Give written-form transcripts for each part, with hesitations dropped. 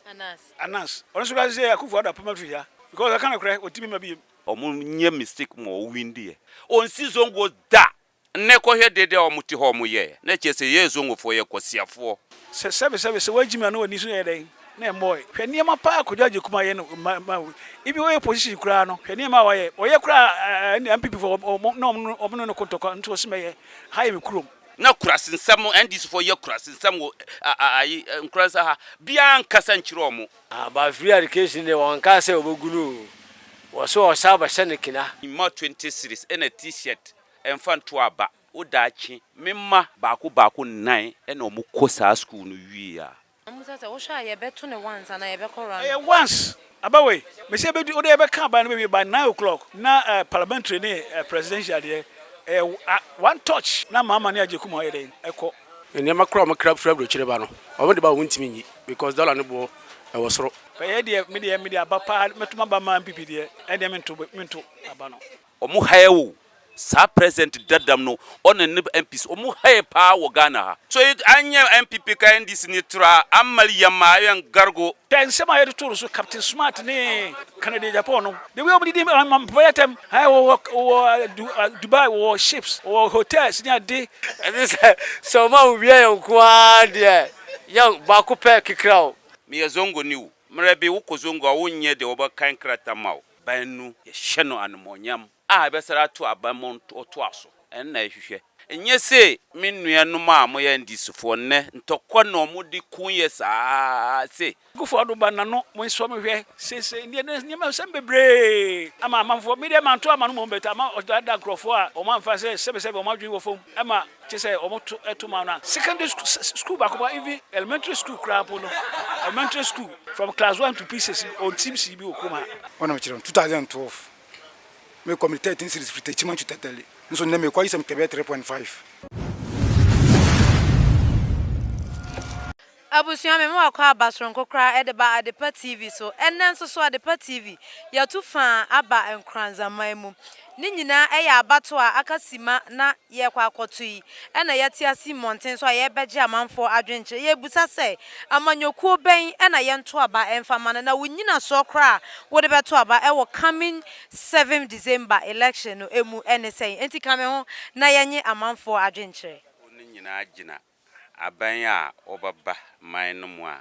Anas. Anas. Ɔno nso koraa sɛ Akufo Addo apam afiri ha because ɔka nokorɛ ɔntumi mma biem. Ɔmo nyɛ mistake ma ɔwin deɛ ɔnsi zongo da. Nnɛ kɔhwɛ dede a ɔmo te hɔ ɔmo yɛɛ na kyerɛ sɛ yɛ zongofoɔ yɛ kwasiafoɔ. Sɛ sɛbe sɛbe sɛ woagyimi a na w'ani so yɛ dɛn na ɛmmɔe. Hwɛ nneɛma paa Kojo Agyekum ayɛ no ma ma even ɔyɛ opposition koraa no hwɛ nneɛma a wayɛ ɔyɛ koraa a ɛɛ NPP foɔ ɔmo na ɔmo ne no ko ntɔkwa nso ɔse mɛyɛ ha yɛ me kurom. Na kurase nsɛm NDC foɔ yɛ kurase nsɛm wɔ ayi nkoransa ha biaa nkasa nkyerɛ ɔmo. About free education deɛ wɔn kaa sɛ wɔbɛgu no o, wɔse wɔsan bɛhyɛ no kina. Mma 20 series ɛna t-shirt ɛnfa nto aba wo daakye. Me mma baako baako nnan ɛna ɔmo kɔ saa school no wie a. Ɔmo sɛ sɛ wohwɛ a yɛbɛto no once anaa yɛbɛkɔ round. Ɛyɛ once aba wei mese ɛbɛdu wode yɛbɛka aba no bɛwie by 9 o'clock na eh, parliamentary ne eh, presidential deɛ ɛyɛ ah, one touch na Mahama ne Agyekum ayɛ dɛn ɛkɔ. Nneɛma koraa a wɔkra firi aburokyire ba no, wɔde ba a wɔntumi nyi because dollar no boɔ ɛwɔ soro. Bɛyɛ deɛ me deɛ mede aba paa mɛto m'aba ma NPP deɛ ɛndeɛ mento mento aba no. Ɔmo haɛ wo saa president dadam no ɔne ne MPs ɔmo haɛ paa wɔ Ghana ha. So anyɛ NPP ka NDC ni tra amali yamma ayɛn gargo. Hwɛ nsɛm a yɛde too no so, Captain Smart ne Kennedy Agyapong no, the way wɔdidi mpaeɛ atɛm, ae wɔwɔ wɔwɔ Dubai, wɔwɔ ships, wɔwɔ hotels ne ade. Ɛne sɛ, sɛ ɔma wo wia yɛn nko ara deɛ, yɛn baako pɛ kekra o. Meyɛ Zongo ni o, mmerɛ bi wokɔ Zongo a wonyɛ deɛ wɔbɛkan krataa ma wo. Ban no yɛhyɛ no animuonyam a ɛbɛsare ato aban mu ɔtoa so. Ɛno na yɛhwehwɛ. Ɛnyɛ se me nuanom a moyɛ NDCfoɔ nnɛ ntɔkwa na wɔde ko yɛ saa se. Akufo Addo ba nano mo nsɔ me hwɛ seesei ndeɛ ne nneɛma nsɛm bebree ama amanfoɔ me deɛ manto ama no mmom but ama ɔdaadaa nkurɔfoɔ a wɔn amfa sɛ sɛbe sɛbe wɔn adwene wɔ fam ɛma Kyerɛ sɛ wɔn to to ma no a secondary school baako pa even elementary school koraa mpo no elementary school from class one to P6 ɔntim sii bi wɔ kurom ha. Wɔn na mekyerɛ no 2012 mekɔ me 13 series firi Techiman to Tatale nso nnɛ mekɔ ayi sɛ mekɛ bɛyɛ 3.5. Abusua me ma wakɔ aba soronko koraa ɛde ba Adepa TV so. Ɛnnɛ nso so Adepa TV yɛatu faa aba Nkoranzaman mu. Ne nyinaa ɛyɛ abatoɔ a aka sima na yɛrekɔ akɔto yi ɛna yɛte ase mmɔnten so a yɛrebɛgye amanfoɔ adwenkyerɛ. Yɛrebisa sɛ amanyɔkuo bɛn ɛna yɛnto aba ɛmfa ma no na wo nyinasoɔ koraa a wode bɛto aba ɛwɔ coming 7 December election no ɛmu ɛne sɛn? Enti ka me ho na yɛnye amanfoɔ adwenkyerɛ. Ne nyinaa gyina Aban a ɔbɛba man no mu a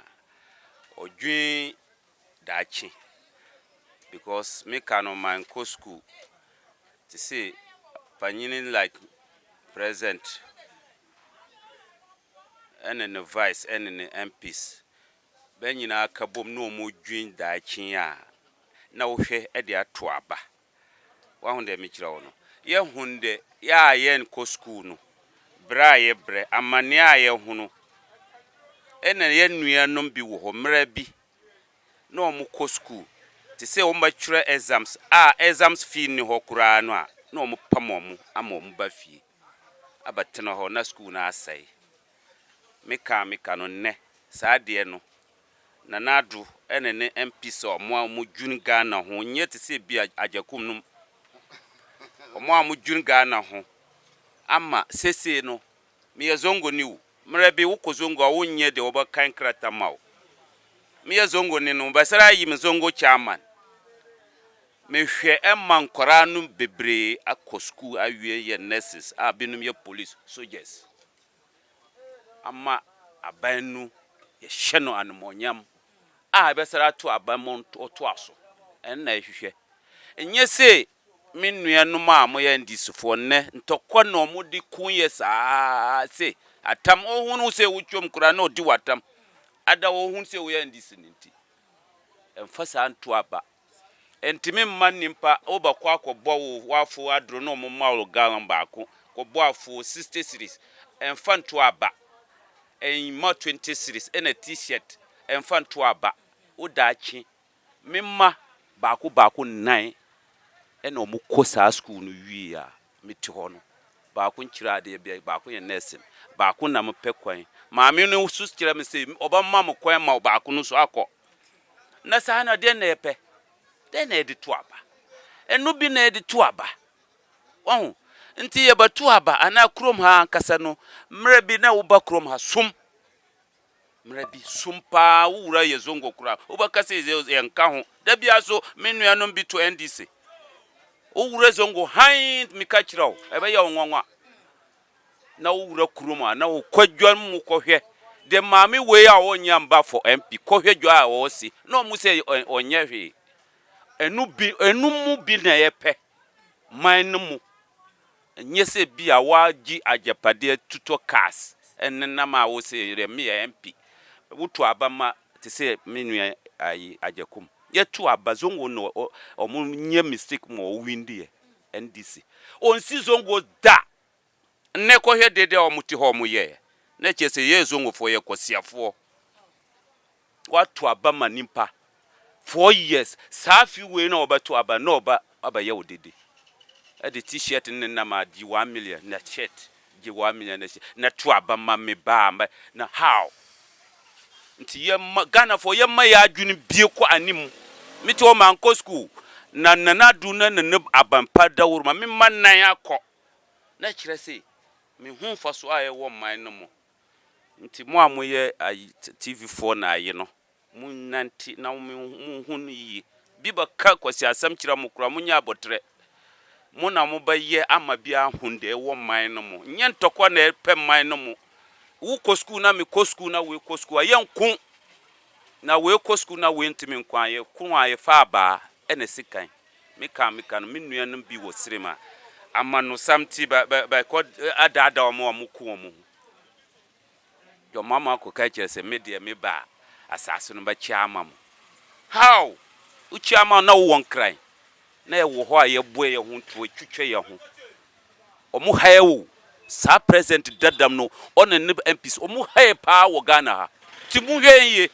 ɔdwen daakye because me ka no mankɔ school te se panyini like president ɛne ne vice ɛne ne MPs bɛ nyinaa ka bom na ɔmo dwen daakye a na wohwɛ ɛde ato aba. Woahu deɛ mekyerɛ wo no? Yɛhunu dɛ yɛ a yɛnkɔ sukuu no, brɛ a yɛbrɛ, amaneɛ a yɛhunu, ɛna yɛn nuanom bi wɔ hɔ, mmerɛ bi na wɔkɔ sukuu, te sɛ wɔbɛtwerɛ exams a exams fee nni hɔ koraa no a, na wɔpam wɔn ama wɔn ba fie abɛtena hɔ na sukuu no asɛe. Meka a meka no nnɛ, saa adeɛ no, Nana Addo ne ne MPs a wɔn a wɔdwene Ghana ho nyɛ te sɛ bi a Agyakum nom, wɔn a wɔdwene Ghana ho ama sesei no meyɛ Zongo ni o, mmerɛ bi wokɔ Zongo a wonyɛ deɛ wɔbɛkan krataa ma wo. Meyɛ Zongo ni no wɔbɛsane ayi me Zongo chairman. Mehwɛ ɛma nkwadaa no bebree akɔ sukuu awie yɛ nurses a binom yɛ police, soldiers. ama aban no yɛhyɛ no animuonyam a ɛbɛsare ato aban mu ɔtoa so. Ɛno na yɛhwehwɛ. Ɛnyɛ se me nuanom a moyɛ NDCfoɔ nnɛ ntɔkwa na wɔde ko yɛ saa se atam ɔhunu sɛ wotwam koraa na ɔdi w'atam ada ɔhunu sɛ woyɛ NDC no nti ɛmfa saa nto aba. Ɛntumi mma nnipa wobɛkɔ akɔbɔ wo w'afow aduro na wɔn ma wo gallon baako kɔbɔ afow 60 cedis ɛnfa nto aba ɛmma 20 cedis ɛna t-shirt ɛnfa nto aba wo daakye me mma baako baako nnan ɛna wɔn kɔ saa school no wie a me te hɔ no baako nkyerɛ adeɛ bia baako yɛ nursing baako na mepɛ kwan maame no nso kyerɛ me sɛ ɔbɛma mo kwan ma baako no nso akɔ Na saa na deɛn na yɛpɛ? Dɛn na yɛde to aba? Ɛno bi na yɛde to aba. Wahu? Nti yɛbɛto aba anaa kurom ha ankasa no, mmerɛ bi na woba kurom ha, som. Mmerɛ bi sum paa wo wura yɛ zongo koraa wobɛka sɛ yɛnka ho da biara so me nuanom bi to NDC wo wura zongo hann meka kyerɛ wo ɛbɛyɛ wo nwanwa na wo wura kurom a na wokɔ dwa mu kɔhwɛ de maame wei a ɔnyɛ mba for MP kɔhwɛ dwa a ɔsi na ɔmo sɛ ɔnyɛ hwee ɛno bi ɛno mu bi na yɛpɛ man no mu Ɛnyɛ sɛ bi a woagye agyapadeɛ tutɔ cars nenam a wose deɛ meyɛ MP. Woto aba ma te sɛ me nua ayi Agyakum. Yɛto aba Zongo na ɔmo nyɛ mistake ma ɔwindiɛ NDC. Ɔnsi Zongo da! Nnɛ kɔhwɛ dede a ɔmo te hɔ ɔmo yɛɛ. Na kyerɛ sɛ yɛyɛ Zongofoɔ yɛ kwasiafoɔ. Woato aba ma nipa 4 years, saa afe wei na wɔbɛto aba na ɔba abɛyɛ wo dede. Ɛde T-shirt ne nam a gye 1 million na shirt gye 1 million na shirt na to aba ma me ba a na how? Nti yɛma Ghanafoɔ, yɛma yɛ adwene bie kɔ anim. Mete hɔ mankɔ school na Nana Addo na Nana Abampa dawuro ma mema nan akɔ na kyerɛ sɛ mehu mfasoɔ a ɛwɔ man no mu. Nti mo a moyɛ ayi TV foɔ na ayi no, monnante na monhu no yie. Bi bɛka kwasiasɛm kyerɛ mo koraa, monyɛ aboterɛ. Mo na mobɛyɛ ama bi ahu deɛ ɛwɔ man no mu. Nyɛ ntɔkwa na ɛpɛ man no mu. Wokɔ sukuu na mekɔ sukuu na wei kɔ sukuu a, yɛnko. Na wei kɔ sukuu na wei ntumi nko a, yɛko a yɛfa abaa ɛna ɛsi kan. Meka a meka no, me nuanom bi wɔ serem a, amanosɛm nti bɛkɔ adaadaa wɔn a wɔko wɔn ho. John Mahama akɔka kyerɛ sɛ me deɛ me ba a asase no bɛkyɛ ama mo. How? Wokyɛ ama na wowɔ Nkran na yɛwɔ hɔ a yɛboa yɛn ho nti wɔtwitwa yɛn ho. Wɔn ha yɛ o. Saa president dadam no ɔne ne MPs wɔn ha yɛ paa wɔ Ghana ha. Nti monhwɛ yɛn yie.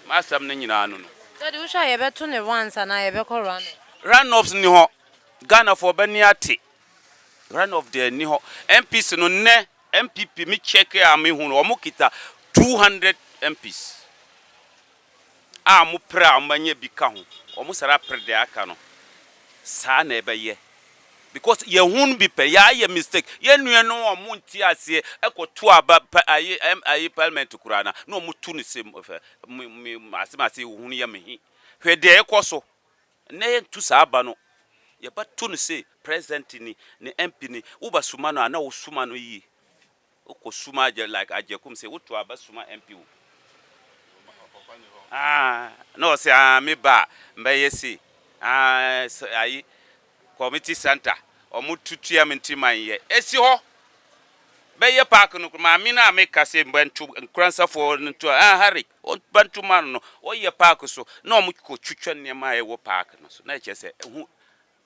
M'asɛm no nyinaa no no. Daddy, wohwɛ a yɛbɛto ne once anaa yɛbɛkɔ run off? Run offs nni hɔ. Ghanafoɔ bɛne ate. Run off deɛ nni hɔ. MPs no nnɛ NPP me check a me hu no wɔn kita 200 MPs a wɔn pere a wɔn anya bi ka ho. Wɔn sara pere deɛ aka no. Saa na ɛbɛyɛ because yɛn ho no bi pɛ, yɛayɛ mistake. Yɛn nua no a wɔn nte aseɛ ɛkɔ to aba pa ayi ɛm ayi parliament koraa na na wɔn to no sɛ fɛ me me asem ase ho no yɛ me he. Hwɛ deɛ ɛkɔ so. Nnɛ yɛnto saa aba no. Yɛbɛto no se president ni, ne MP ni. Woba suma no a na wo suma no yie. Wokɔ suma agye like Agyekum se woto aba suma MP wo. Ah, na ɔse ah me ba a mbɛyɛ sei. Ah, ayi community center ɔmo tutua me nti manyɛ. Esi hɔ. Bɛyɛ park no maame no a meka se bɛnto Nkoransafoɔ no nto ah Harry bɛnto ma no no ɔyɛ park so na ɔmo kɔ twitwa nneɛma a ɛwɔ park no so na ɛkyerɛ sɛ ɛho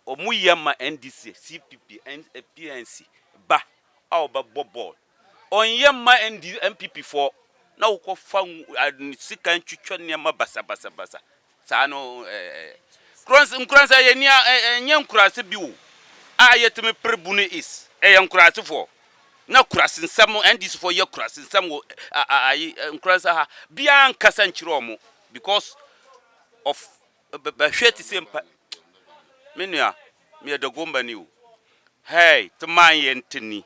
ɔmo yɛ ma NDC, CPP, PNC ba a ɔbɛbɔ bɔɔl. Ɔnyɛ mma ND, NPP foɔ na wokɔ fa sika ntwitwa nneɛma basabasabasa saa no ɛɛ Nkoransa yɛ nia ɛnyɛ nkurase bi o a yɛtumi pere bu no is ɛyɛ nkurasefoɔ na kurase nsɛm NDC foɔ yɛ kurase nsɛm wɔ ayi Nkoransa ha biara nkasa nkyerɛ ɔmo because of bɛhwɛ te sɛ mpa me nua meyɛ Dagomba ni o hey te man yɛ ntini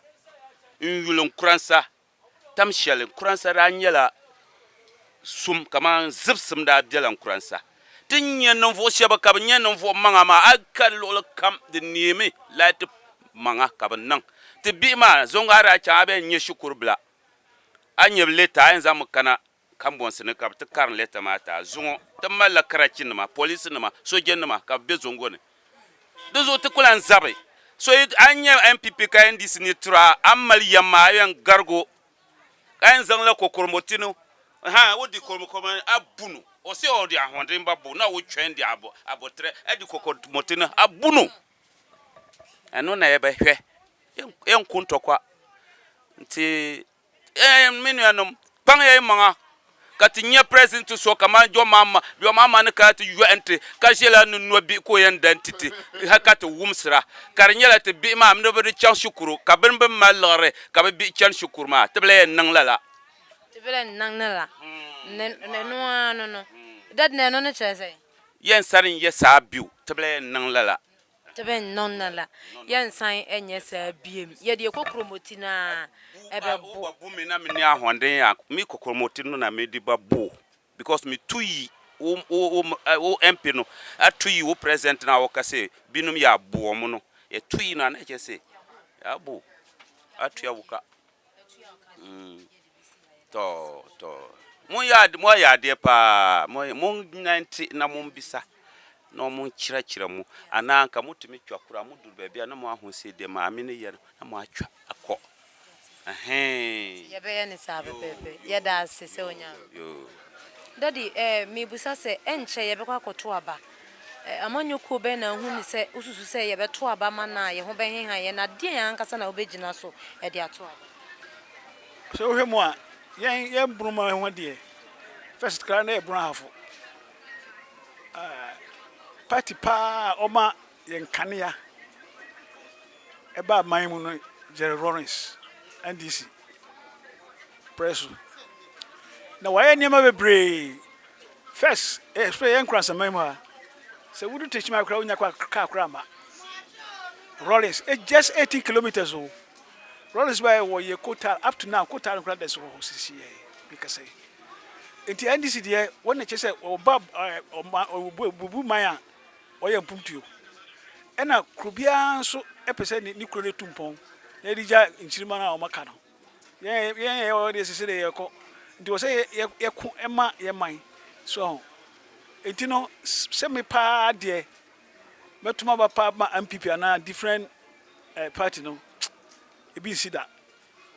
nyuli Nkoransa tam shɛli Nkoransa daa nyɛla sum kaman zibisim daa bela Nkoransa. Ti ni nya ninvuɣ shɛba ka bɛ nyɛ ninvuɣ maŋa maa, a yi kali luɣili kam di neemi laati maŋa ka bɛ niŋ. Ti bihi maa, zuŋɔ a daa chaŋ a bɛn nya shikuru bila, a nya bɛ leta a yɛn zaŋmi kana Kambonsi ni ka bɛ ti karim leta maa ti a. Zuŋɔ ti malila karachinima, polisinima, sojanima ka bɛ be zongo ni. Di zuɣu ti ku lan zabi. So yi a ni nya NPP ka NDC ni tiri a, a ni mali yɛm maa a yɛn garig o ka yɛn zaŋla kokoromoti no ha o di koromokoromo a bu no. O se o de ahoɔden ba bo na o twɛn de aboterɛ adi kokoromoti no abu no. Ɛno na yɛbɛhwɛ. Yɛnko ntɔkwa. Nti Eeh me nuanom, kpaŋ ya yi maŋa ka ti nya president so kaman John Mahama, John Mahama ni kana ti yɔhi nti ka ʒiɛla ni nɔ bihi ka o yɛn da nti ti hali ka ti wumsira ka di nyɛla ti bihi maa ni bi di chaŋ shikuru ka bini bi mali liɣiri ka bi bihi chani shikuru maa ti bi lahi yɛn niŋ lala. Ti bi lahi niŋ lala. Ni noo no no. Dad ni no ni kyerɛ sɛn? Yɛn sani n-yɛ saa biu ti bi lahi yɛn niŋ lala. Tebɛ nnɔn na la, yɛnsan nyɛ saa biem. Yɛde yɛkɔ kuromoti no ara. Ɛbɛbo. Wobɛbo me na menni ahoɔden a, me kɔkɔrɔmɔti no na mede bɛbo wo because metu yi wo wo wo wo MP no atu yi wo president no a wɔka sɛ binom yɛ abo wɔn no, yɛtu yi no a na ɛkyerɛ sɛ yɛabo wo atua wo ka. Mm. Tɔ tɔ. Monyɛ ade moayɛ adeɛ paa. Mo monnante na mombisa na wɔnkyerɛkyerɛ mo. Anaa anka motumi twa koraa moduru baabi a na moahu sɛ deɛ maame no yɛ no na moatwa akɔ. Ɛhee. Yɛbɛyɛ no saa pɛpɛɛpɛ. Yɛda ase sɛ wonya. Yoo. Daddy, eh, merebisa sɛ, ɛnkyɛ yɛbɛkɔ akɔto aba. Eh, amanyɔ kuo bɛn na wohu no sɛ, wosusu sɛ yɛbɛto aba ma no a yɛn ho bɛheha yɛn, na deɛn ankasa na wobɛgyina so de ato aba? Sɛ wohwɛ mu a, yɛn yɛn Broma ho deɛ, first koraa na yɛ Brong Ahafo. Eh, party paa a ɔma yɛn kanea ɛbaa man mu no, Jerry Rawlings, NDC, prɛ so. Na wayɛ nneɛma bebree. First, eh, sɛ yɛn Nkoransaman mu ha, sɛ wodu Techiman koraa wonya kaa koraa ma. Rawlings, eh, just 18 kilometers o. Rawlings baeɛ wɔ yɛ kota up to now kota no koraa da so wɔ hɔ sisi yɛ mekasa yi. Nti NDC deɛ wɔn na kyerɛ sɛ ɔba ɔma ɔbubu man a ɔyɛ mpuntuo. Ɛna kuro biara nso pɛ sɛ ne kuro no tu mpɔn na yɛde gya nkyirimma no a wɔaka no. Yɛn yɛn yɛ wɔ deɛ sisi deɛ yɛkɔ nti wɔ sɛ yɛ yɛko ɛma yɛ man so ho. Nti no sɛ me paa deɛ mɛtum aba paa ma NPP anaa different eh, party no ebi nsi da.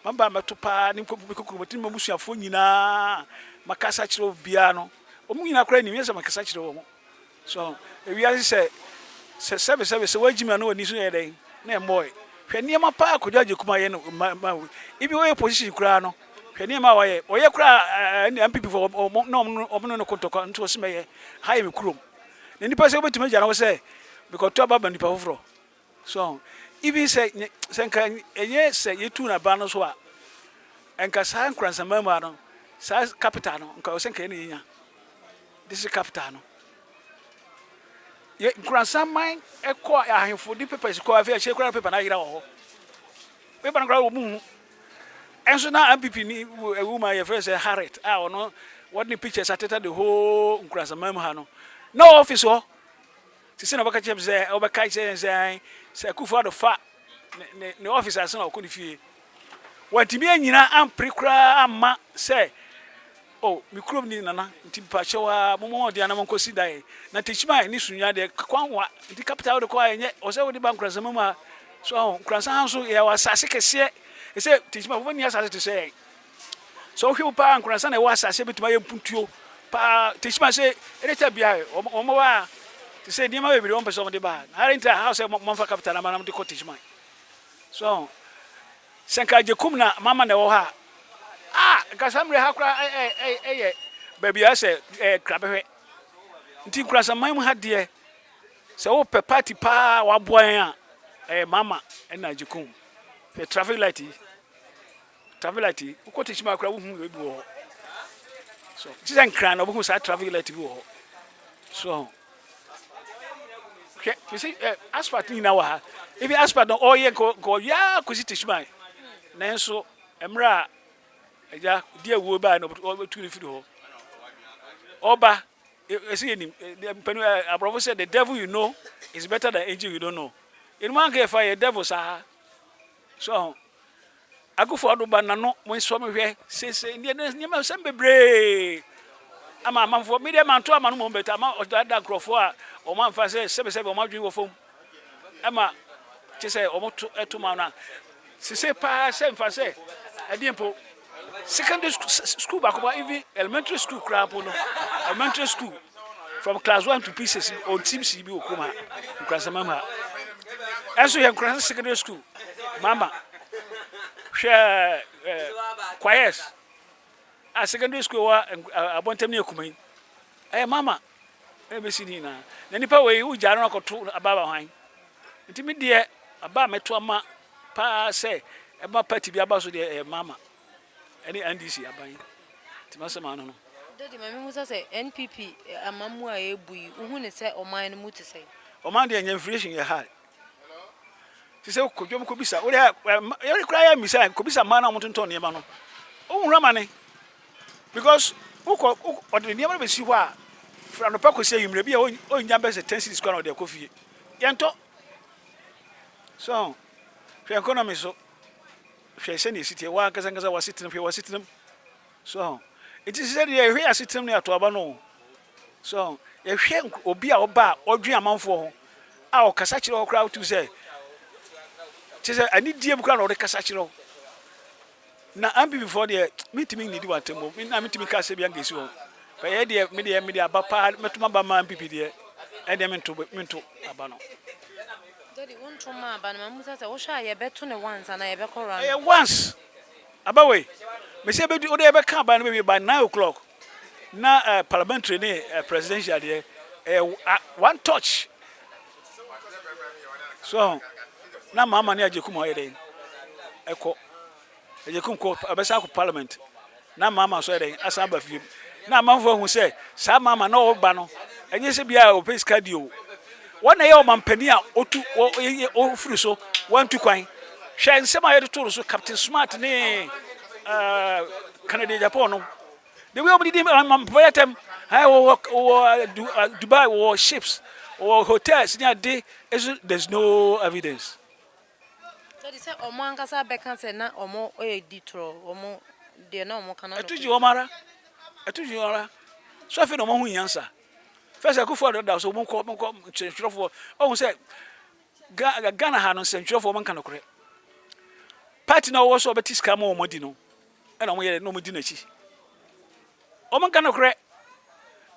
Maba mɛto paa ne me kokurobɔti ne m'abusuafoɔ nyinaa makasa kyerɛ obiara no wɔn nyinaa koraa nim yɛ sɛ makasa kyerɛ wɔn. So ewiase sɛ sɛ sɛbe sɛbe sɛ woagyimi a na w'ani so yɛ dɛn na ɛmmɔe. Hwɛ nneɛma paa Kojo Agyekum ayɛ no ma ma even ɔyɛ opposition koraa no hwɛ nneɛma a wayɛ ɔyɛ koraa ɛne NPP fo wɔn na wɔn wɔn ne no ko ntɔkwa nso ɔsi mɛyɛ ha yɛ me kurom na nipa sɛ wobɛtumi agyina hɔ sɛ mekɔto aba ma nipa foforɔ So even sɛ sɛ nka ɛnyɛ sɛ yɛtu no aba no so a, nka saa nkoransaman mu ha no, saa capital no, nka ɔsɛ nka yɛn na yɛnya district capital no. Yɛ nkoransaman ɛkɔ ahemfo de papers kɔ afei akyire koraa paper no ayera wɔ hɔ. Paper no koraa wɔ mu hu. Ɛnso na MPP ni ɛwu ma yɛfrɛ sɛ Harriet a ɔno wɔde ne pictures ateta the whole nkoransaman mu ha no. Na office hɔ Sesei na wɔbɛka kyerɛ me sɛ, wɔbɛka kyerɛ yɛn sɛ, ae, sɛ Akufo Addo fa ne, ne, ne office ansa na ɔkɔ ne fie. Wantumi anyina ampere koraa amma sɛ, oh, me kurom ni nana, nti mpakyɛw a, mommɔ mmɔden na monkɔsi dan. Na Techiman ne Sunya deɛ, kwan wa, nti capital wode kɔ a ɛnyɛ, ɔsɛ wode ba Nkoranza mu ha. So aho, Nkoranza ha nso yɛwɔ asase kɛseɛ, ɛsɛ Techiman foforɔ nni asase te sɛ yɛn. Sɛ wohwɛ mu paa Nkoranza na ɛwɔ asase a ɛbɛtumi ayɛ mpuntuo paa. Tekyima sɛ anytime biara wɔn wɔn ba a te sɛ nneɛma bebree wɔn pɛ sɛ wɔn de ba ha. Ara nti a ha sɛ wɔn fa capital ama na wɔn de kɔ Tekyima. So sɛ nka Agyekum na mama na ɛwɔ ha a nka saa mmerɛ ha koraa ɛyɛ baabi a sɛ ɛyɛ krabɛhwɛ. Nti Nkoranza man mu ha deɛ sɛ wopɛ party paa waboa yɛn a ɛyɛ mama ɛna Agyekum. Hwɛ traffic light yi. Traffic light yi, wokɔ Techiman koraa wohu ebi wɔ hɔ. So, gye sɛ Nkran na wobɛhu saa traffic light bi wɔ hɔ. So, hwɛ, mesi eh, asphalt nyinaa wɔ ha. Ebi asphalt no ɔyɛ nka nka ɔyɛ ara kɔsi Techiman. Nanso, mmerɛ a agya di awuo baa no ɔbɛtu no firi hɔ. Ɔba, ɛsɛ yɛnim, mpanu aborɔfo sɛ the devil you know is better than angel you don't know. Yɛnum anka yɛfa yɛ devil saa. So, Akufo Addo ba nano mo nsɔ me hwɛ seesei ndeɛ ne nneɛma nsɛm bebree ama amanfoɔ me deɛ manto ama no mmom bɛtɛ ama ɔdada nkurɔfoɔ a wɔn amfa sɛ sɛbesɛbe wɔn adwene wɔ fam ɛma kyɛ sɛ wɔn to ɛto ma no a sese paa sɛ mfa sɛ ɛdeɛ mpo secondary school baako pa even elementary school koraa mpo no elementary school from class one to p6 ɔntim si bi wɔ kurom ha nkurasɛmam ha ɛnso yɛ nkurasɛ secondary school mama hwɛ eh, choirs a secondary school wɔ abɔntam ne akuma yi ɛyɛ mama ɛbɛsi ne nyinaa na nipa wei wogyaa no akɔto ababa hwan nti me deɛ aba a mɛto ama paa sɛ ɛma party bi aba so deɛ ɛyɛ mama ɛne NDC aban nti masɛm ano no. Daddy ma mehu sɛ sɛ NPP amammuo a ɛrebu yi wohu ne sɛ ɔman no mu te sɛn? Ɔman deɛ nyɛ inflation yɛ high. Te sɛ wokɔ dwam kɔbisa, wode a yɛde koraa yɛ mmisa, kɔbisa mmaa no a wɔtontɔn nneɛma no. Wohunu amane. Because wokɔ ɔde nneɛma no bɛsi hɔ a, firi anɔpa kɔsi anwummerɛ bi a ɔnnya bɛsɛ 10 cedis koraa na ɔde akɔ fie. Yɛntɔ. So, hwɛ economy so. Hwɛ sɛnea ɛsi teɛ, w'ankasa ankasa w'asetenam, hwɛ w'asetenam. So, nti sɛ deɛ yɛhwɛ yɛ asetenam no yɛato aba no. So, yɛhwɛ obi a ɔba a ɔdwen amanfoɔ ho, a ɔkasa kyerɛ hɔ koraa wotu sɛ, kyerɛ sɛ anidie mu koraa na ɔde kasa kyerɛ wo. Na NPP foɔ deɛ mentumi nnidi wɔn atɛm o, na mentumi nka asɛm bi anka ɛsi wɔn. Bɛyɛ deɛ me deɛ mede aba paa mɛto aba ma NPP deɛ ɛdeɛ mento mento aba no. Daddy wonto ma aba no ma musa sɛ wohwɛ a yɛbɛto ne once anaa yɛbɛkɔ round? Ɛyɛ once aba wei mese ɛbɛdu wode yɛbɛka aba no bɛwie by 9 o'clock na uh, parliamentary ne uh, presidential deɛ ɛyɛ uh, one touch so na maama ne agyekum ɔyɛ dɛn ɛkɔ agyekum kɔ ɛbɛsan akɔ parliament na maama so yɛ dɛn asan aba fie na amanfoɔ ahu sɛ saa maama na ɔba no ɛnyɛ sɛ bia ɔpɛ sika di o wɔn na ɛyɛ ɔmampanin a otu ɔfiri so wantu kwan hwɛ nsɛm a yɛde to so Captain Smart ne uh, Kennedy Agyapong no The way wɔn didi mpɔyɛ tɛm ɛɛ wɔ wɔ Dubai wɔ ships wɔ hotels ne ade eso there is no evidence. Sɛde sɛ wɔn ankasa bɛka sɛ na wɔn redi torɔ wɔn deɛ na wɔn ka na. Ɛto gye wɔn ara ɛto gye wɔn ara so afei na wɔn ho nyansa fɛsɛ akufo ado da so wɔn kɔ wɔn kɔ nsɛntwerɛfoɔ ɔhun sɛ Ghana ha no nsɛntwerɛfoɔ wɔn nka nokorɛ party na wɔwɔ so ɔbɛte sika ma wɔn adi no. Ɛna wɔn yɛ dɛ na wɔn di n'akyi. Wɔn nka nokorɛ.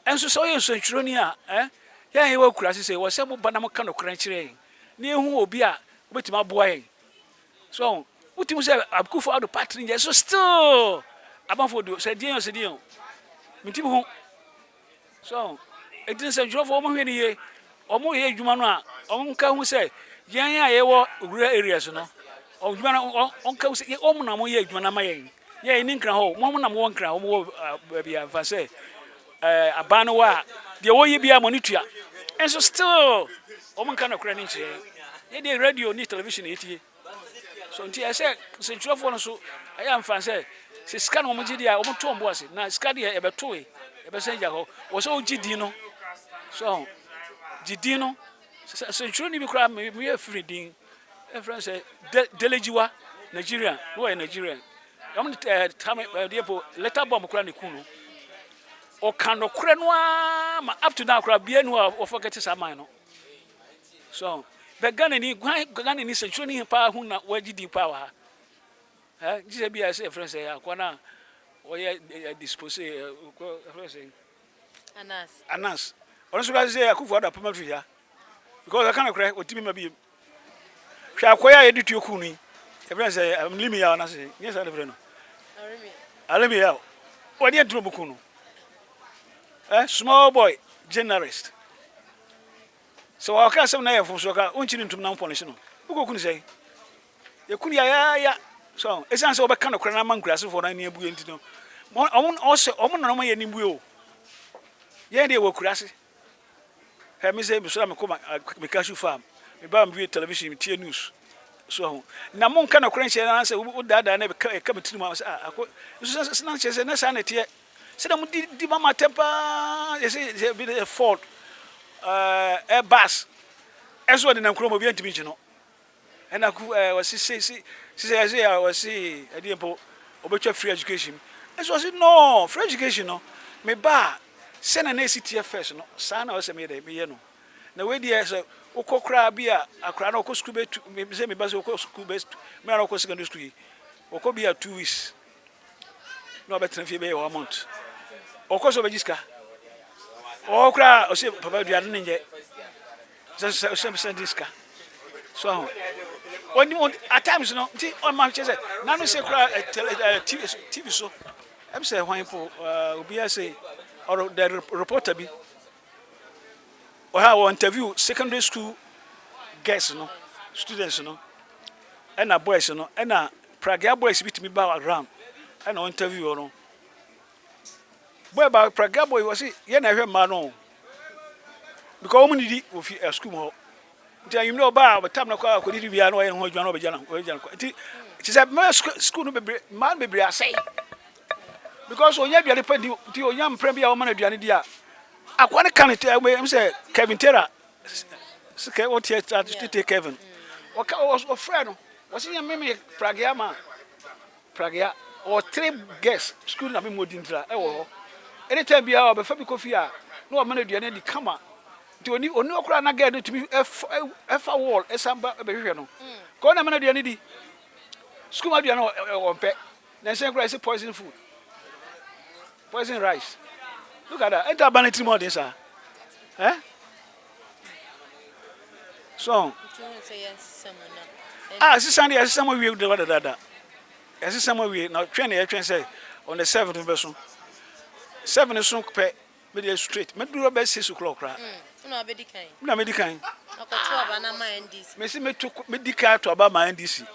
Ɛnso sɛ ɔyɛ nsɛntwerɛni a, eh, yɛn a yɛwɔ akuraase sɛ wɔ sɛ mo ba na mo ka nokorɛ kyerɛ yɛn na yɛhu obi a wobɛtumi aboa yɛn. So wotumi sɛ Akufo Addo party no yɛ so still amanfoɔ di sɛ deɛn o sɛ deɛn o mentimi ho. So enti nsɛntwerɛfoɔ wɔn hwɛ no yie, wɔn yɛ adwuma no a wɔn nka ho sɛ yɛn a yɛwɔ rural areas no adwuma no wɔn nka ho sɛ wɔn na wɔn yɛ adwuma no ama yɛn yɛn ni nkran hɔ wɔn na wɔn wɔ nkran wɔn wɔ baabi a nfa sɛ ɛɛ aban no wɔ a deɛ wɔyɛ biara wɔn ani tua nso still wɔn nka nokorɛ no nkyerɛ yɛn deɛ radio ne television yɛtie. So nti ɛsɛ nsɛntwerɛfoɔ no so ɛyɛ amfa sɛ sɛ sika na wɔn gye deɛ a wɔn to wɔn bo ase na sika deɛ ɛbɛtoe ɛbɛsɛn gya hɔ wɔ sɛ wogye din no so gye din no sɛntwerɛni bi koraa meyɛ firi din ɛfrɛ sɛ Delegiwa Nigerian na wɔyɛ Nigerian wɔn de ɛɛ tame ɛdeɛ po letter bomb koraa ne ku no ɔka nokorɛ no ara ma up to now koraa bia nu a wɔfɔ kɛte saa man no. So bɛ Ghana ni hwan Ghana ni sɛntwerɛ ni paa ho na wagye din paa wɔ ha ɛ gye sɛ bi a ɛsɛ yɛfrɛ sɛ akoa no a ɔyɛ dispose yɛfrɛ sɛ Anas Anas ɔno nso ka sɛ Akufo Addo apam afiri ha because ɔka nokorɛ ɔtumi ma bi hwɛ akoa yi a yɛde tuo kuu no yi yɛfrɛ sɛ Alimi Yaw anase nyɛ saa na yɛfrɛ no Alimi Yaw wɔde yɛn turo mu kuu no eh small boy journalist Sɛ ɔka asɛm na ɛyɛ mfomsoɔ ka, wonkyi no ntom na wompɔnehye no. Wokɔku no sɛn? Yɛku no yayaaya. So ɛsiane sɛ wɔbɛka nokorɛ no ama nkurasefoɔ no ani abue nti no, wɔn ɔsɛ wɔn na wɔn yɛ ani bue o. Yɛn deɛ wɔ akuraase. Hɛ me sɛ mesɔre a mekɔ ma me cashew farm. Meba a mebue television metie news. So ho. Na monka nokorɛ nkyerɛ na sɛ wodaadaa na ɛka ɛka me tirim a sɛ ah akɔ nso sɛ na kyerɛ sɛ na saa na ɛteɛ. Sɛdeɛ mo di di mama atɛm paa yɛsɛ yɛ bi yɛ Ford ɛɛ Airbus ɛnso ɔde nam kurom obi ntumi nkyi no ɛna ku ɛɛ wɔsi se se sisɛ yɛsɛ yɛ wɔsi ɛdeɛ mpo ɔbɛtwa free education ɛnso wɔsi no free education no me ba sɛnea na esi teɛ first no saa na ɔsɛ meyɛ dɛ meyɛ no na wei deɛ sɛ wokɔ koraa bi a akora na ɔkɔ sukuu bɛ tu sɛ me ba sɛ ɔkɔ sukuu bɛ tu mmerɛ na ɔkɔ secondary school yi ɔkɔ bi a 2 weeks na ɔbɛtena fie bɛyɛ one month ɔkɔ sɛ ɔbɛgye sika ɔwɔ koraa ɔsɛ papa aduane ne nyɛ sɛ sɛ sɛ sɛ de sika so aho ɔnim ɔn at times no nti ɔma kyerɛ sɛ nanu sɛ koraa ɛ tele ɛ tv tv so ɛm sɛ hwan po ɛɛ obiara sɛ ɔrɔ the reporter bi ɔha wɔ interview secondary school girls no students no ɛna boys no ɛna pragea boys bi tumi ba around ɛna ɔ interview no boy ba pragea boy wɔ se yɛ na ɛhwɛ mmaa no because wɔn didi wɔ fi ɛ school mu hɔ. Nti anwummerɛ ɔba a ɔbɛtam no kɔ akɔdidi wie a na wayɛ ne ho adwuma na ɔbɛgya no ɔbɛgya no kɔ. Nti kyerɛ sɛ mmaa sukuu no bebree mmaa no bebree asɛe because ɔnya aduane pa di nti ɔnya mpra bi a ɔma no aduane di a akoa no ka no tɛ ɛm sɛ Kevin Taylor sɛ ɔte tete Kevin ɔka ɔfrɛ no wɔsi nyɛ meme pragea ma Pragea, ɔwɔ tre girls school na me mmɔ din tra ɛwɔ hɔ. Anytime biara ɔbɛfa bi kɔ fie a na wama no aduane adi kama. Nti ɔni ɔni hɔ koraa na girl no tumi ɛfa ɛfa wall ɛsan ba ɛbɛhwehwɛ no. Kɔ ɔna ma no aduane di. School mu aduane ɔmpɛ. Nansa yi koraa yɛse poison food. Poison rice. Look at that. Ɛnta aba no tirim ɔden saa. Eh? So. Ah, sisa deɛ ɛsesa mu awie dada dada. Ɛsesa mu awie na twɛn na yɛtwɛn sɛ on the seventh no bɛso. Seven so pɛ me deɛ straight. Mɛduru bɛ 6 o'clock koraa. Na wabɛdi kan. Na medi kan. Akɔto aba na ma NDC. Mesi meto medi kan ato aba ma NDC.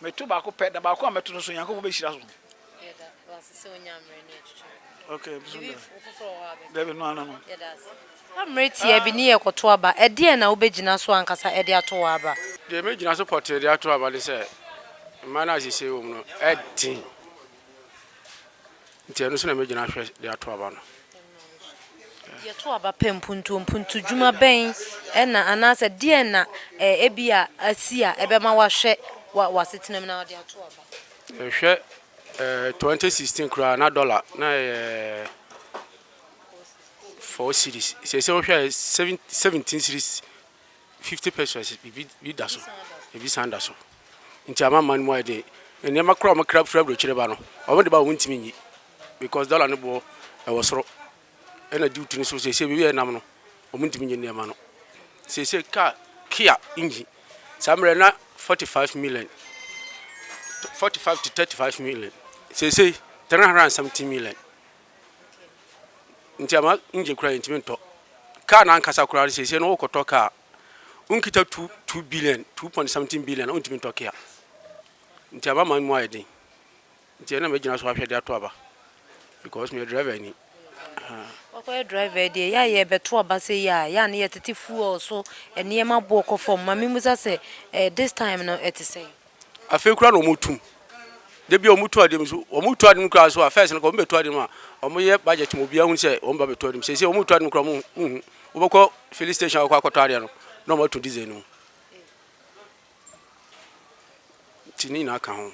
Meto baako pɛ na baako a mɛto no so Nyankopɔn bɛhyira so. Yɛda wase sɛ wonya mmerɛ ne yɛtwetwe. Okay, Biribi foforɔ wɔ hɔ a bɛka? Dabi no ano no. Yɛda ase. Mmerɛ tia bi ne yɛkɔto aba, ɛdeɛn na wobɛgyina so ankasa ɛde ato wɔ aba? Deɛ mɛgyina so pɔtee de ato aba ne sɛ mmaa no a seesei wɔ mu no ɛden nti ɛno so na mɛgyina ahwɛ de ato aba no. Yɛto aba pɛ mpuntuo, mpuntudwuma bɛn ɛna anaasɛ deɛn na ebi a asi a ɛbɛma wahwɛ w'asetena mu na wɔde ato aba? Yɛhwɛ 2016 koraa na dollar na ɛyɛ 4 cedis. Seesei wohwɛ 17 cedis 50 pesewas bibi bi da so, ebi san da so. Nti ama man mu ayɛ den. Nneɛma koraa a wɔkra firi aburokyire ba no, wɔn de ba a wɔntumi nyi because dollar no boɔ ɛwɔ soro. Ɛna duty no so seesei baabi a ɛnam no wɔntumi nyi nneɛma no. Seesei car Kia engine saa mmerɛ na 45 million, 45 to 35 million. Seesei 370 million. Nti ama engine koraa yɛntumi ntɔ. Car no ankasa koraa no seesei no wokɔtɔ car wonkita 2 2 billion, 2 point something billion wontumi ntɔ Kia. Nti ama man mu ayɛ den. Nti ɛna mɛgyina so ahwɛ de ato aba because meyɛ driver ni. Wakɔyɛ driver deɛ yɛ a yɛbɛto aba sɛ yi a yɛ a ne yɛtete fuel so nneɛma boɔ kɔ fam ma memusa sɛ this time no ɛte sɛn? Afei koraa na wɔn tum. De bi a wɔn tu adeɛ mu so wɔn tu adeɛ mu koraa so a first no wɔn bɛtu adeɛ mu a wɔn yɛ budget mu obiara hu sɛ wɔn ba bɛtu adeɛ mu. Seesei wɔn tu adeɛ mu koraa wɔn nhu. Wobɛkɔ filling station a wɔkɔ akɔtɔ adeɛ no na wɔn atu diesel no mu. Nti ne nyinaa ka ho.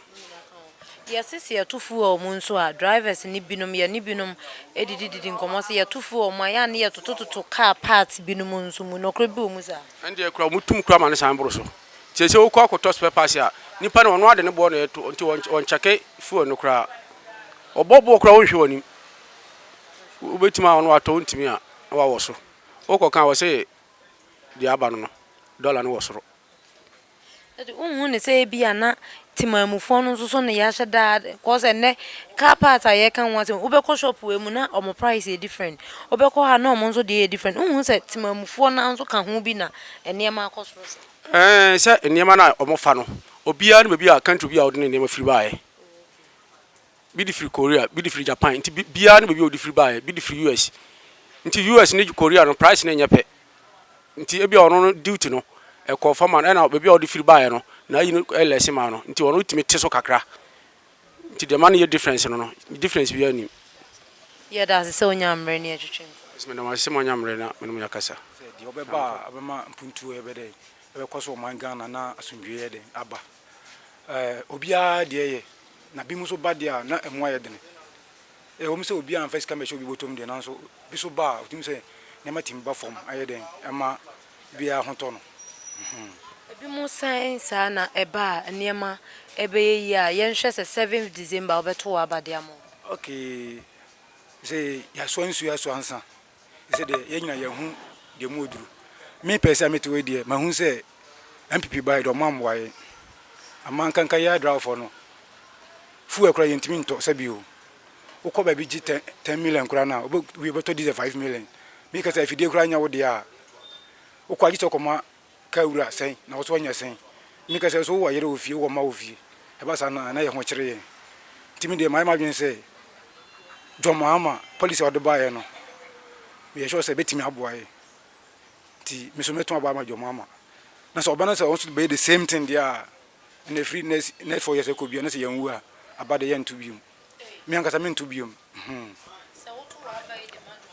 Yɛse sɛ yɛto fuel mu nso a drivers ne binom yɛne binom didididi nkɔmmɔ sɛ yɛto fuel mu a yɛ a ne yɛtotototo car parts binom nso mu nɔkorɛ bi wɔ mu saa? Ɛndeɛ koraa wɔn tum koraa ma ne san boro so. Nti sɛ wokɔ akɔtɔ spare parts a nipa no ɔno ade ne boɔ na ɛto nti wɔnkyɛke fuel no koraa. Ɔbɔ boɔ koraa wonhwɛ w'anim. Wobɛtumi a ɔno watɔ wontumi a na wawɔ so. Wokɔka a wɔse deɛ aba no no dollar no wɔ soro. Wohu ne sɛ ebi a na temamufoɔ no nso so ne yɛahyɛ daa kɔɔ sɛ nnɛ car parts a yɛka ho asɛm wobɛkɔ shop wei mu na ɔmo price yɛ different, wobɛkɔ ha na ɔmo nso deɛ yɛ different. Wohu sɛ temamufoɔ no nso ka ho bi na nneɛma akɔ soro sɛ? Ɛɛ sɛ nneɛma no a ɔmo fa no obiara ne baabi a country bi a ɔde ne nneɛma firi baeɛ. Bi de firi Korea, bi de firi Japan nti biara ne baabi a ɔde firi baeɛ, bi de firi US. Nti US ne Korea no price no nyɛ pɛ. Nti ebi a ɔno no duty no ɛkɔ fam a ɛna baabi a ɔde firi baeɛ no na ayi no ɛlɛse ma no nti ɔno tumi te so kakra. Nti deɛ ma no yɛ difference no difference biara nnim. Yɛda ase sɛ wonya mmerɛ ne yɛtwetwe nkɔmmɔ. Meda mo ase sɛ moanya mmerɛ na me ne mo yɛakasa. Sɛ deɛ ɔbɛba a ɔbɛma mpuntuo ɛbɛ dɛ ɛbɛkɔ so ɔman Ghana na asomdwoeɛ yɛ dɛn aba. Ɛɛ obiara deɛ yɛ na bi mu nso ba deɛ a na ɛmu ayɛ dene. Ɛwɔ mu sɛ obiara mfa sika mmɛhyɛ obi bɔtɔm deɛ nanso bi so ba a otumi sɛ nneɛma tumi ba fam ayɛ dɛn ɛma biara ho tɔ no. Ebi mu sɛn saa na ɛba a nneɛma ɛbɛyɛ yie a yɛnhwɛ sɛ 7th December wobɛto w'aba de ama wo? Okay, sɛ yɛasoa nsuo yɛasoa nsa sɛ deɛ yɛn nyinaa yɛhu deɛ mu oduru. Me pɛ sɛ mete hɔ yi deɛ mahu sɛ NPP baeɛ deɛ ɔmo ammoa yɛn. Ama nkanka yɛ adrafoɔ no fuel koraa yɛntumi ntɔ sɛbi o. Wokɔ baabi gye 10 million koraa no a wobɛtɔ diesel 5 million. Meka sɛ afidie koraa nyɛ wo deɛ a wokɔ agye sɛ wokɔma kaa wura sɛn na wo so wanya sɛn. Meka sɛ so wowɔ yere wɔ fie wowɔ mma wɔ fie ɛba saa no a na yɛ ho kyere yɛn. Nti me deɛ mayɛ m'adwene sɛ John Mahama policy a ɔde baeɛ no meyɛ sure sɛ ɛbɛtumi aboa yɛn. Nti me so mɛto aba ama John Mahama. Na sɛ ɔba na sɛ ɔno nso bɛyɛ the same thing deɛ a, ɛna ɛfiri next next 4 years ɛkɔ biara na sɛ yɛnwu a, aba deɛ yɛnto biom. Me ankasa mento biom. Hmm.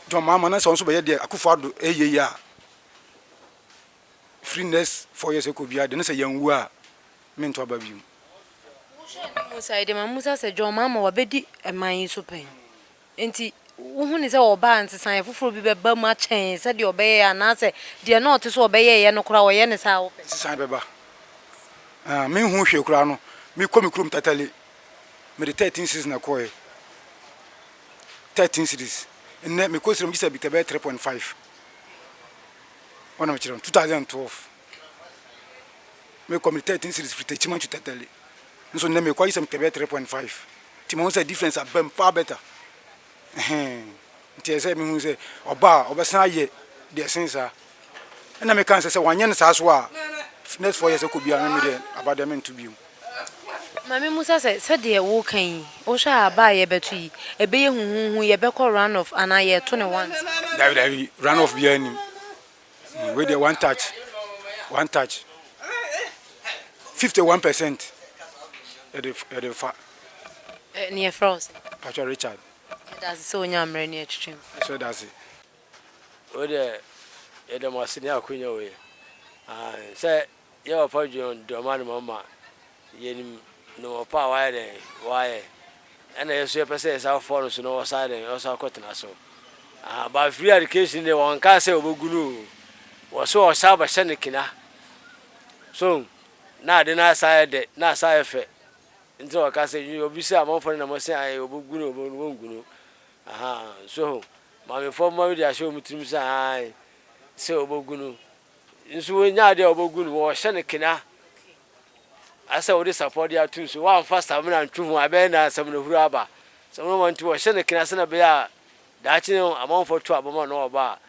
John Mahama na sɛ ɔno nso bɛyɛ deɛ Akufo Addo ɛyɛ yi a, firi next 4 years ɛkɔ biara deɛ na sɛ yɛnwu a, mento aba biom. Wohwɛ anim saa yi deɛ, ma mmusa sɛ John Mahama wabɛdi man yi so pɛn? Enti, wuhu no sɛ ɔba a, nsesaeɛ foforɔ bi bɛba mu akyɛn sɛdeɛ ɔbɛyɛeɛ anaasɛ deɛ na ɔte sɛ ɔbɛyɛeɛ no koraa ɔyɛ no saa a wopɛ? Nsesaeɛ bɛba. Ah, menhuu hwee koraa no, mekɔ me kurom Tatale, mede 13 cedis na ɛkɔeɛ. 13 cedis. Nnɛ, mekɔ Sirem gye sɛ bita bɛyɛ 3.5. Wɔn na mekyerɛ no, 2012. Mekɔ mede 13 cedis firi Techiman to Tatale. Nso nnɛ mekɔ agye sɛ meka bɛyɛ 3.5. Nti mahu sɛ difference aba mu far better. Ɛhɛn. Nti ɛsɛ sɛ mehu sɛ ɔba a ɔbɛsan ayɛ deɛ ɛsen saa. Ɛna meka sɛ sɛ wanyɛ no saa so a next 4 years ɛkɔ biara no me deɛ aba deɛ mento bio. Maame Musa sɛ sɛdeɛ woka yi wohwɛ a aba a yɛbɛto yi ɛbɛyɛ huhuuhu yɛbɛkɔ run off anaa yɛto no once? Dabi dabi run off biara nnim. Wei deɛ one touch one touch 51% yɛde yɛde fa. Ɛ ne yɛfrɛ wo sɛ? Patrick Richard. Yɛda ase sɛ wonya mmerɛ ne yɛtwetwe mu. Nso yɛda ase. Wei deɛ yɛda mo ase ne akonya wei. Ae sɛ yɛ papa John Dramani Mahama Yɛnim nnoɔma pa a wayɛ dɛn? Wayɛ. Ɛna yɛn nso yɛpɛ sɛ yɛsan fɔ no so na ɔsan dɛn? Ɔsan kɔtena so. Ah, but free education deɛ wɔnkaa sɛ wɔbɛgu no o. Wɔ so ɔsan bɛhyɛ no kina. So, na ade no asan ayɛ dɛ, na asan ayɛ fɛ. Nti na wɔka sɛ, obi sɛ amanfoɔ no na wɔsɛ ayɛ wɔbɛgu no, wɔbɛgu no, wɔngu no. Aha, so, maamefoɔ mma bi de ahyɛ wɔn tirim sɛ ae, sɛ wɔbɛgu no. Nso wɔnya adeɛ a wɔbɛgu no, wɔhyɛ no kina. Ayɛ sɛ wode sapɔ de ato nsu, woamfa samina antwi ho a, ɛbɛyɛ na samina huru aba. Samina ma nti wɔhyɛ no kena sɛnea ɛbɛyɛ a daakye no amanfoɔ to aba ma no ɔba a,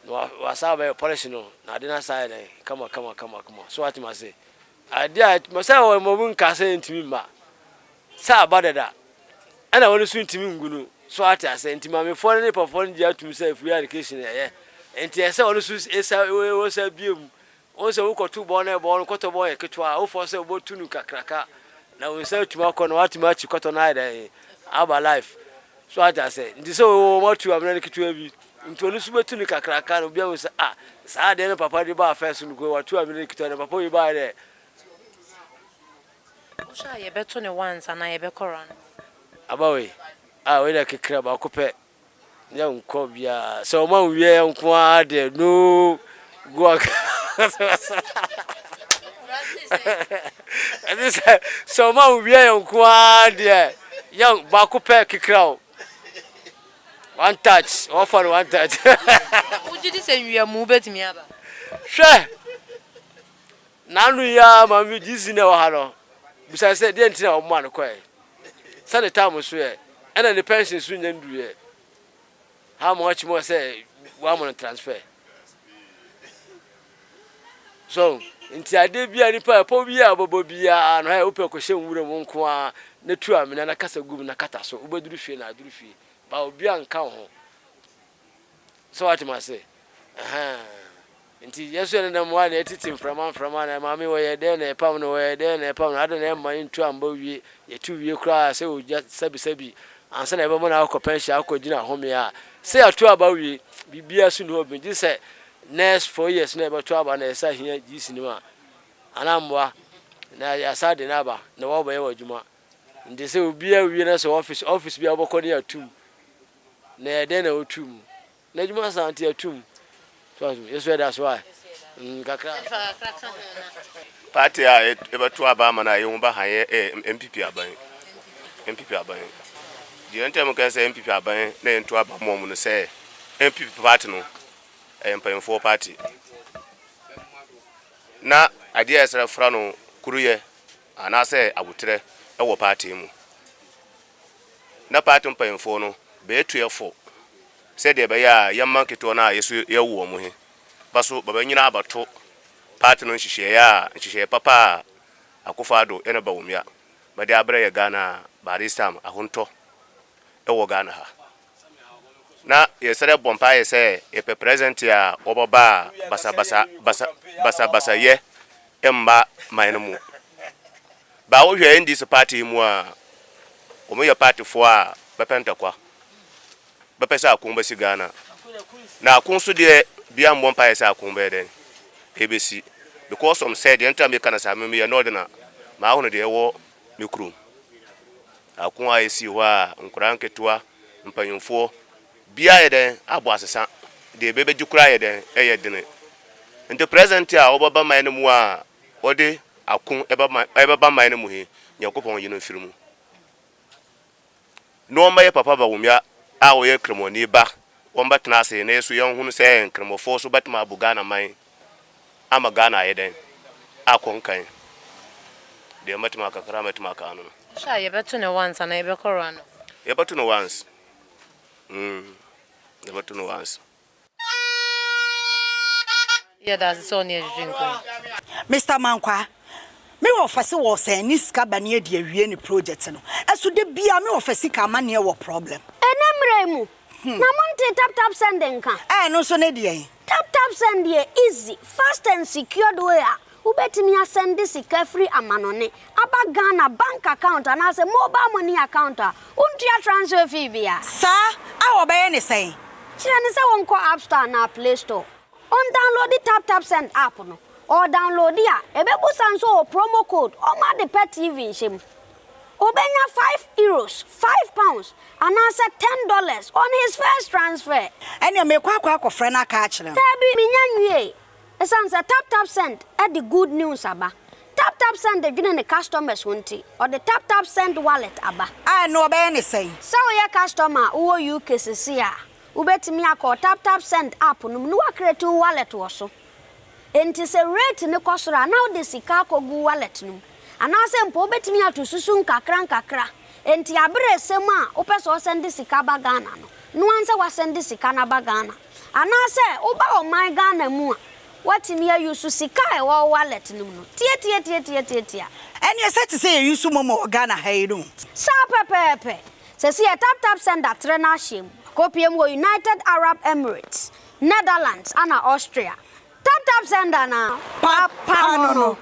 na wasan abɛyɛ polish no, na ade no asan ayɛ dɛn kama kama kama kama. So wate ase? Ade a sɛ wɔn nka sɛ ntumi mma sɛ aba dada ɛna wɔn nso ntumi ngu no. So ate ase? Nti maamefoɔ no ne papafoɔ no gye atum sɛ free education ɛyɛ. Nti ɛsɛ wɔn nso ɛsa wɔsa bie mu. Wohu sɛ wokɔto bɔɔl na bɔɔl no kɔtɔ bɔɔl yɛ ketewa a, wofɔ sɛ wobɛtu no kakraka na wo nsa atumi akɔ na woatumi akyi kɔtɔ no ayɛ dɛn aba life. So ate ase? Nti sɛ wɔatu amena no ketewa bi nti ɔno nso bɛtu no kakraka na obi ahu sɛ ah saa adeɛ no papa de baa fɛs no ko watu amena no ketewa na papa yi baayɛ dɛ. Wohwɛ a yɛbɛto no once anaa yɛbɛkɔ round? Aba wei ah wei deɛ kekra baako pɛ. Yɛ nkɔ biara sɛ ɔma nwie yɛ nko ara deɛ no go ɛne sɛ sɛ ɔma nwie yɛ nko ara deɛ yɛ baako pɛ kekra o one touch wɔfa no one touch. Wogye di sɛ nwiamu bɛtumi aba? Hwɛ N'ano yi ara maame GC na ɛwɔ ha no bisa sɛ deɛ nti na wɔmaa no kɔɛ sɛ ne time so ɛ ɛna ne pension so nya nduruiɛ how much more sɛ wɔama no transfer so nti adeɛ bi a nipa ɛpɔ bi a wɔbɛbɔ biara no ɛ wopɛ kɔhyɛ nwura mu nko ara na tu amena na kasa gu mu na kata so wobɛduru fie na aduru fie ba obi anka wo ho so wate ma ase ɛhɛn Nti yɛn nso yɛnenam hɔ a na yɛtete mframa mframa na maame wɔyɛ dɛn na ɛpam no wɔyɛ dɛn na ɛpam no adɛn na ɛmma yɛntu amba wie yɛtu wie koraa sɛ ogya sɛbi sɛbi ansa na yɛbɛma no akɔ pɛnhyɛ akɔ gyina home a sɛ yɛato aba wie biribiara so nni hɔ bio gye sɛ next 4 years na yɛbɛto aba na yɛsa hia GC no a anaa mmoa na yɛasa de no aba na wɔabɛyɛ wɔ adwuma nti sɛ obiara wie na sɛ office office bi a wobɛkɔ ne yɛatum na yɛ dɛn na wotu mu N'adwuma saa nti atum. So atum. Yesu ɛda so a. Kakra. Party a yɛbɛto aba ama no a yɛhu ba ha yɛ eh, NPP aban. NPP aban. Deɛ nti a meka sɛ NPP aban na yɛnto aba mmɔ mu no sɛ NPP party no ɛyɛ mpanyinfoɔ party. Na adeɛ a yɛsrɛ fra no kuroyɛ anaasɛ aboterɛ wɔ party mu. Na party mpanyinfoɔ no bɛyɛ tuafo sɛdeɛ ɛbɛyɛ a yɛn mma nketewa no a yɛso yɛwo wɔn he ba so bɛbɛnyini abɛto party no nhyehyɛeɛ a nhyehyɛeɛ papa a Akufo Addo ne Bawumia bɛde abrɛ yɛ Ghana a by this time ahontɔ wɔ Ghana ha. Na yɛsrɛ bɔ mpaeɛ sɛ yɛpɛ president a ɔbɛba a basabasa basa basabasayɛ. mma man no mu. Ba wohwɛ NDC party yi mu a, wɔn yɛ party foɔ a bɛpɛ ntɔkwa, bɛpɛ sɛ ako bɛsi Ghana. Na ako nso deɛ bia mmɔ mpaeɛ sɛ ako bɛyɛ dɛn ɛbɛsi. Because wɔn sɛ deɛ nti a meka no saa, me meyɛ Northerner, mahono deɛ ɛwɔ me kurom. Ako a ɛsii hɔ a nkwadaa nketewa, mpanyinfoɔ, biaa yɛ dɛn abɔ asesa, deɛ bɛbɛdi koraa yɛ dɛn ɛyɛ dene. Nti president a ɔbɛba man no mu a ɔde ako ɛbɛba man no mu he, Nyankopɔn nyi no mfiri mu. Na ɔmmɛyɛ Papa Bawumia a ɔyɛ Kramoni ba, ɔmbɛtena ase na yɛso yɛnhunu sɛ Nkramofɔɔ so bɛtumi abu Ghana man ama Ghana ayɛ dɛn akɔ nkan. Deɛ mɛtumi aka kakra a mɛtumi aka ano no. Wohwɛ a yɛbɛto no once anaa yɛbɛkɔ round of? Yɛbɛto no once. Mm, yɛbɛto no once. Yɛda ase sɛ wo ne yɛn twetwe nkɔmmɔ. Mister Mankwaa, me wɔfa se wɔɔsɛn ne sika ba ne adi awie ne project no, ɛso da biaa me wɔfa sika amaneɛ wɔ problem. Ɛnɛ mmerɛ yi mu, na montee tap tap send nka? Ɛɛ no nso ne deɛn? Tap tap send yɛ easy, fast and secured way a wobɛtumi asɛnde sika firi amanɔne aba Ghana bank account anaasɛ mobile money account a wontua transfer fee biara. Saa a wɔbɛyɛ ne sɛn? Kyerɛ no sɛ ɔnkɔ App Store anaa Play Store, ɔndownloadi TapTapSend app no. Ɔredownloadi a, ɛbɛbusa nso ɔwɔ promo code ɔma ade pɛ TV nhyɛ mu. Ɔbɛnya €5, £5, anaasɛ $10 on his first transfer. Ɛnneɛ merekɔ akɔ akɔfrɛ no aka akyerɛ no. Daabi, mennya nwiee. Esiane sɛ TapTapSend de good news aba, TapTapSend dwene ne customers ho nti, ɔde TapTapSend Wallet aba. A ɛno ɔbɛyɛ ne sɛn? Sɛ woyɛ customer a wowɔ UK sesei a, wobɛtumi akɔ TapTapSend app no mu na woacreate wo wallet wɔ so. Enti sɛ rate no kɔ soro a, na wode sika akɔgu wo wallet no mu. Anaasɛ mpo wobɛtumi ato susu nkakra nkakra. Enti aber a ɛsɛ mu a wopɛ sɛ ɔsɛnde sika ba Ghana no, noa ara sɛ woasɛnde sika no aba Ghana. Anaasɛ woba ɔman Ghana mu a, woatumi a use sika a ɛwɔ wo wallet no mu no tiatiatiatiatiatia. Ɛneɛ sɛ te sɛ yɛ use momo wɔ Ghana ha yi no. Saa pɛpɛɛpɛ! Sɛsi yɛ tap tap send atrɛ n'ahyeɛ mu, akɔpue mu wɔ United Arab Emirates, Netherlands ana Austria. Tap tap send anaa? Papa no no.